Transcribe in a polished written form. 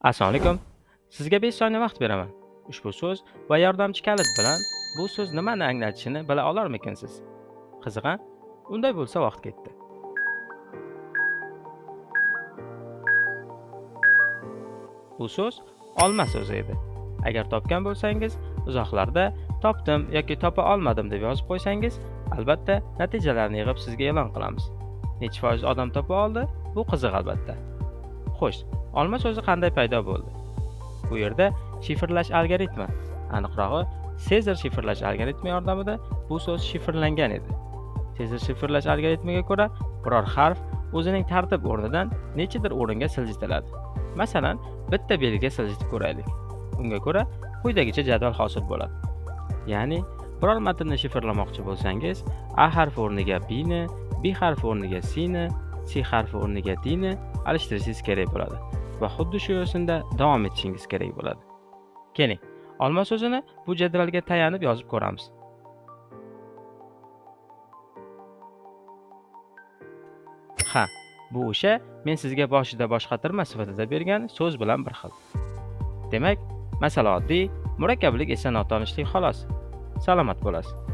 Assalomu alaykum. Sizga 5 soniya vaqt beraman. Ushbu so'z va yordamchi kalit bilan bu so'z nimani anglatishini bila olarmikinsiz? Qiziq-a? Unday bo'lsa vaqt ketdi. Bu so'z olma so'zi edi. Agar topgan bo'lsangiz, izohlarda topdim yoki topa olmadim deb yozib qo'ysangiz, albatta natijalarni yig'ib sizga e'lon qilamiz. Necha foiz odam topa oldi? Bu qiziq albatta. Xo'sh, olma so'zi qanday paydo bo'ldi? Bu yerda shifrlash algoritmi, aniqrog'i Sezar shifrlash algoritmi yordamida bu so'z shifrlangan edi. Sezar shifrlash algoritmiga ko'ra, biror harf o'zining tartib o'rnidan nechadir o'ringa siljitiladi. Masalan, bitta belgiga siljitib ko'raylik. Unga ko'ra quyidagicha jadval hosil bo'ladi. Ya'ni biror matnni shifrlamoqchi bo'lsangiz, A harfi o'rniga B ni, B harfi o'rniga C ni, C harfi o'rniga D ni alishtirishingiz kerak bo'ladi va xuddi shu yo'sinda davom etishingiz kerak bo'ladi. Keling, olma so'zini bu jadvalga tayanib yozib ko'ramiz. Ha, bu o'sha men sizga boshida boshqatirma sifatida bergan so'z bilan bir xil. Demak, masala oddiy, murakkablik esa notanishlik xolos. Salomat bo'lasiz.